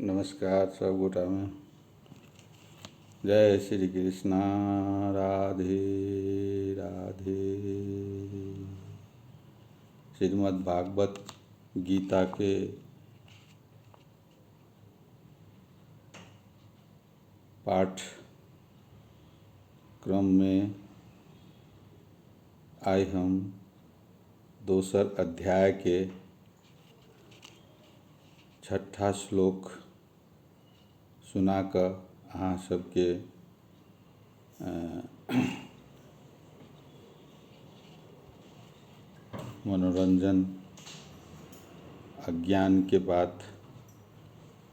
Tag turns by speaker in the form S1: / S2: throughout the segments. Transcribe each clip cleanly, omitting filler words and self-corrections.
S1: नमस्कार सब गोटामे। जय श्री कृष्णा, राधे राधे। श्रीमद् भागवत गीता के पाठ क्रम में आइ हम दोसर अध्याय के छठा श्लोक सुना कऽ अहाँ सबके मनोरंजन आ ज्ञान के बात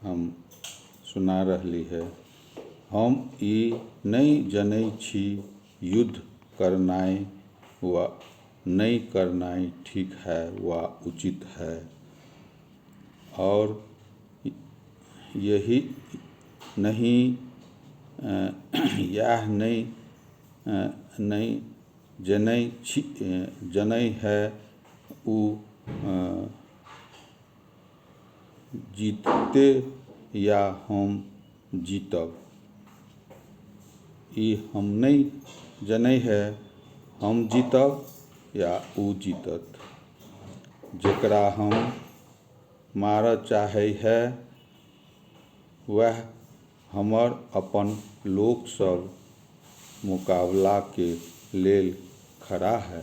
S1: हम सुना रहली है। हम ई नहि जनै छी युद्ध करनाइ वा नहि करनाइ ठीक है वा उचित है, और यही नहि इएह नहि नहि जनै छी जनै है ओ जीतते या हम जीतब। ई हम नहि जनै है हम जीतब या ओ जीतत। जकरा हम मारऽ चाहै है वएह हमर अपन लोकसभ मुकाबलाके लेल खड़ा है।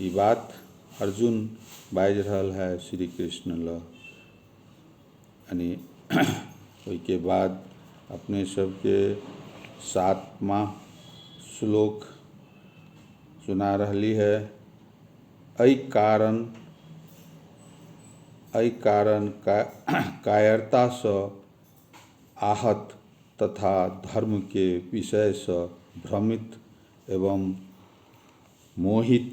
S1: ई बात अर्जुन बाजि रहल है श्री कृष्ण लग। यानी ओहिके बाद अपने सबके सातमा श्लोक सुना रहली है। एहि कारण कायरतासँ आहत तथा धर्म के विषयसँ भ्रमित एवं मोहित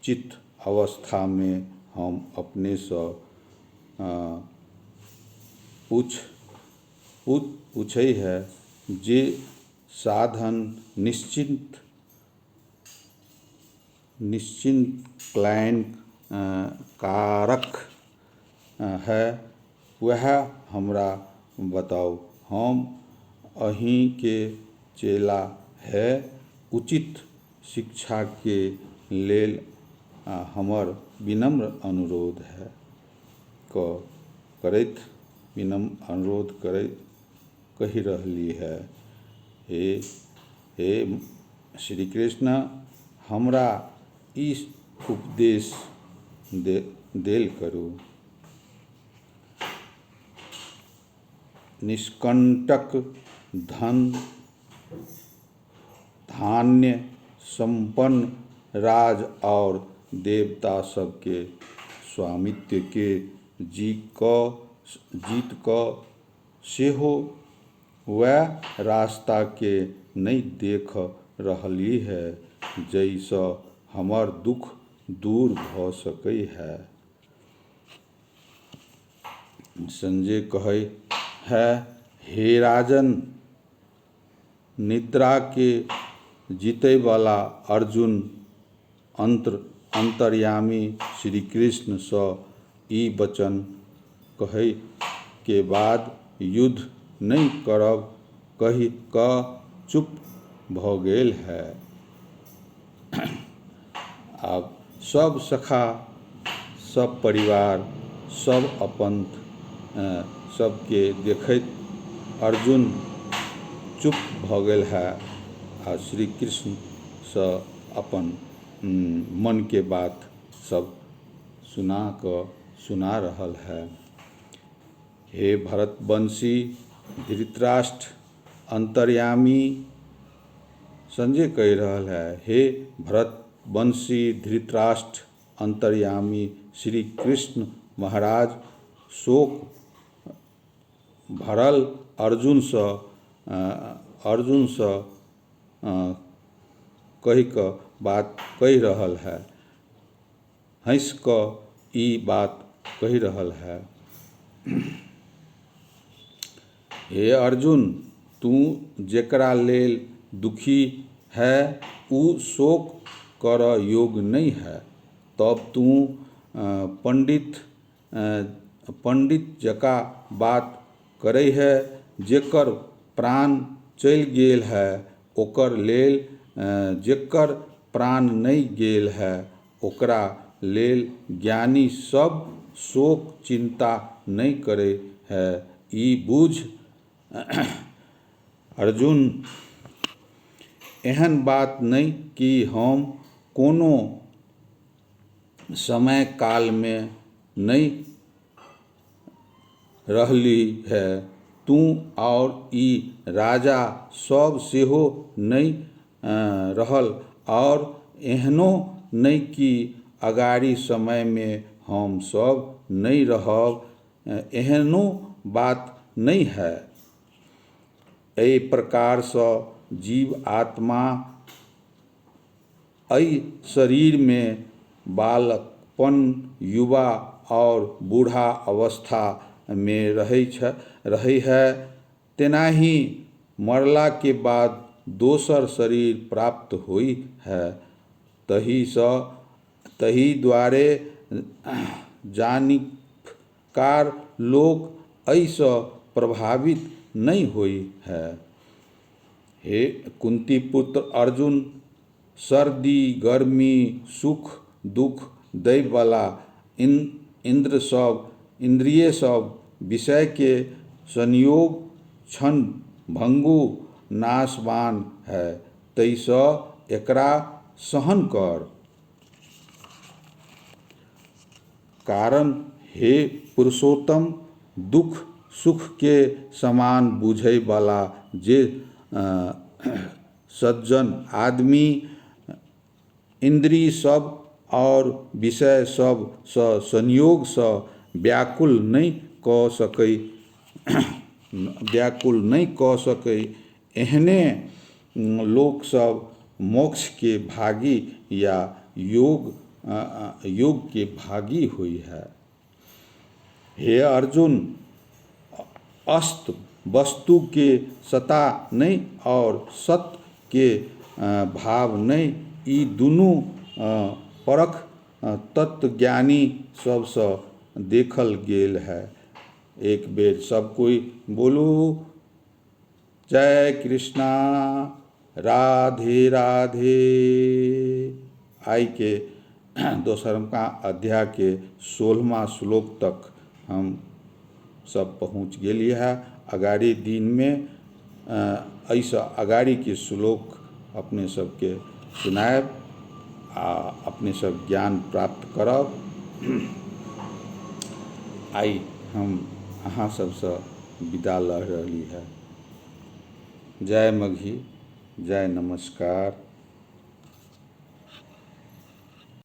S1: चित्त अवस्थामे हम अपनेसँ पूछै है जे साधन निश्चित निश्चित कल्याणकारक है वएह हमरा बताउ। हम अहीँके चेला है, उचित शिक्षाके लेल हमर विनम्र अनुरोध है करैत विनम्र अनुरोध करैत कहि रहली है। हे हे श्री कृष्ण, हमरा ई उपदेश देल करू। निष्कंटक धन धान्य सम्पन्न राज और देवता सबके स्वामित्व के जीत कऽ सेहो वएह रास्ता के नहि देख रहली है जाहिसँ हमर दुःख दूर भऽ सकै है। संजय कहै है, हे राजन, निद्रा के जीतयवला अर्जुन अंतर्यामी श्री कृष्ण सँ ई वचन कहै के बाद युद्ध नहि करब कहि कऽ चुप भऽ गेल है। आब सब सखा, सब परिवार, सब अपन सबके देखैत अर्जुन चुप भऽ गेल है आ श्री कृष्णसँ अपन मनके बात सब सुना कऽ सुना रहल है। हे भरतवंशी धृतराष्ट्र, अंतर्यामी संजय कहि रहल है, हे भरतवंशी धृतराष्ट्र, अंतर्यामी श्री कृष्ण महाराज शोक भरल अर्जुनसँ कहि कऽ बात कहि रहल है, हँसि कऽ ई बात कहि रहल है। हे अर्जुन, तू जेकरा लेल दुखी है उ शोक करऽ योग्य नहि है। तब तू पंडित जकाँ बात करै है। जेकर प्राण चलि गेल है ओकर लेल, जेकर प्राण नहि गेल है ओकरा लेल ज्ञानी सब शोक चिन्ता नहि करै है। ई बुझ अर्जुन, एहन बात नहि कि हम कोनो समय कालमे नहि रहली है, तू आओर ई राजा सब सेहो नहि रहल, आओर एहनो नहि कि अगाड़ी समयमे हम सब नहि रहब, एहनो बात नहि है। एहि प्रकारसँ जीव आत्मा एहि शरीरमे बालकपन, युवा आओर बूढ़ा अवस्थामे रहै है, तेनाही मरलाके बाद दोसर शरीर प्राप्त होइ है। तहि दुआरे जानकार लोक एहिसँ प्रभावित नहि होइ है। हे कुंती पुत्र अर्जुन, सर्दी गर्मी सुख दुख दैवला इन्द्रिय सब विषयके संयोग क्षण भंगुर नाशवान है, तहिसँ एकरा सहन कर। कारण हे पुरुषोत्तम, दुख सुखके समान बुझयवला जे सज्जन आदमी इन्द्रिय सब आओर विषय सब सँ संयोगसँ व्याकुल नहि कऽ सकै व्याकुल नहि कऽ सकै, एहने लोकसभ मोक्षके भागी या योगके भागी होइ है। हे अर्जुन, अस्त वस्तुके सत्ता नहि आओर सत्के भाव नहि, ई दुनू परख तत्वज्ञानी सबसँ देखल गेल है। एक बेर सब कोइ बोलू जय कृष्णा, राधे राधे। आइके दोसरका अध्यायके 16वां श्लोक तक हम सब पहुँच गेलियै है। अगाड़ी दिनमे एहिसँ अगाड़ीके श्लोक अपने सबके सुनायब आ अपने सब ज्ञान प्राप्त करब। आइ हम अहाँ सबसँ विदा लऽ रहली है। जय मगही, जय नमस्कार।